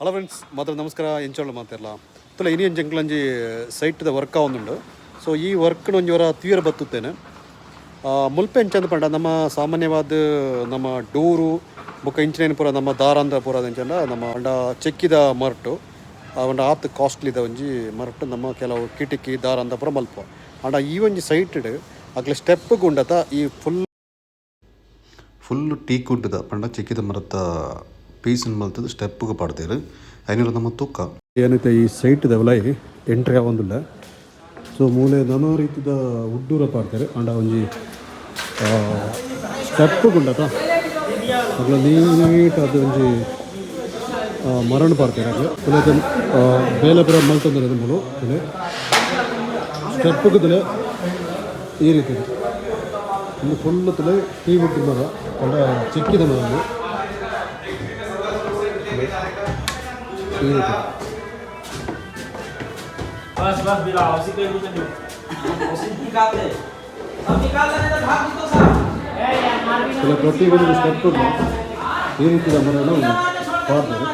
Hello friends, ಮಾತ್ರ ನಮಸ್ಕಾರ. ಎಂಚೋಳ ಮಾತೆರ್ಲ ತುಲ ಇನಿ ಒಂಜಿ ಎಂಕ್ಲಂಜಿ ಸೈಟ್ದ ವರ್ಕ್ ಆವೊಂದುಂಡು. ಸೊ ಈ ವರ್ಕ್ ಒಂಜಿ ವರ ತೂಯರ ಬತ್ತುತ್ತೇನೆ. ಮುಲ್ಪ ಎಂಚಂದ್ ಪಂಡ, ನಮ್ಮ ಸಾಮಾನ್ಯವಾದ ನಮ್ಮ ಡೋರು ಬೊಕ್ಕ ಇಂಚಿನ ಪೂರ ನಮ್ಮ ದಾರಂದ ಪೂರ ಎಂಚಂಡ ನಮ್ಮ ಪಂಡ ಚೆಕ್ಕಿದ ಮರಟು ಪಂಡ ಆತ್ ಕಾಸ್ಟ್ಲಿದ ಒಂಜಿ ಮರಟು ನಮ್ಮ ಕೆಲವು ಕಿಟಕಿ ದಾರಂದ ಪೂರ ಮಲ್ಪ. ಆಂಡ ಈ ಒಂಜಿ ಸೈಟ್ಡ್ ಅಕ್ಲೆ ಸ್ಟೆಪ್ ಗುಂಡತ ಈ ಫುಲ್ ಫುಲ್ ಟೀಕ್ ವುಡ್ದ ಪಂಡ ಚೆಕ್ಕಿದ ಮರತ ಪೀಸ್ ಮಲ್ತದ ಸ್ಟೆಪ್ಗೆ ಪಾಡ್ದೇರು. ಐನೂರು ನಮ್ಮ ತೂಕ ಏನೈತೆ, ಈ ಸೈಟ್ ಉಲಾಯಿ ಎಂಟ್ರಿ ಆವೊಂದುಲ್ಲ. ಸೊ ಮೂಲೆ ನಾನಾ ರೀತಿದ ಉಡ್ಡೂರ ಪಾಡ್ತಾರೆ. ಆಂಡ ಒಂಜಿ ಸ್ಟೆಪ್ ಗುಂಡತ ಅಗ್ಲ ನೀಟ್ ಅದು ಒಂಜಿ ಮರಣ ಪಾಡ್ತಾರೆ ಅಗ್ಲ. ಉಲೈತ ಬೇಲೆ ಪೂರ ಮಲ್ತೊಂದುಲ್ಲೆರ್. ಮೂಲು ಉಲೆ ಸ್ಟೆಪ್ ತುಲೆ ಈ ರೀತಿ ಇದೆ. ಇಂದು ಫುಲ್ ತುಲೆ ಟೀ ವುಡ್ ಮರ ಪಂಡ ಚೆಕ್ಕಿದ ಮರ ಉಂದು. ಈ ರೀತಿ. बस बस बिला, उसी पे कुछ नहीं, उसी निकाल दे। अब निकाल दे, नहीं तो भाग तो साहब। ಕೆಲ ಪ್ರತಿ ಒಂದು ಸ್ಟೆಪ್ ಈ ರೀತಿಯ ಮರನ ಪಾಡ್ತಾರೆ.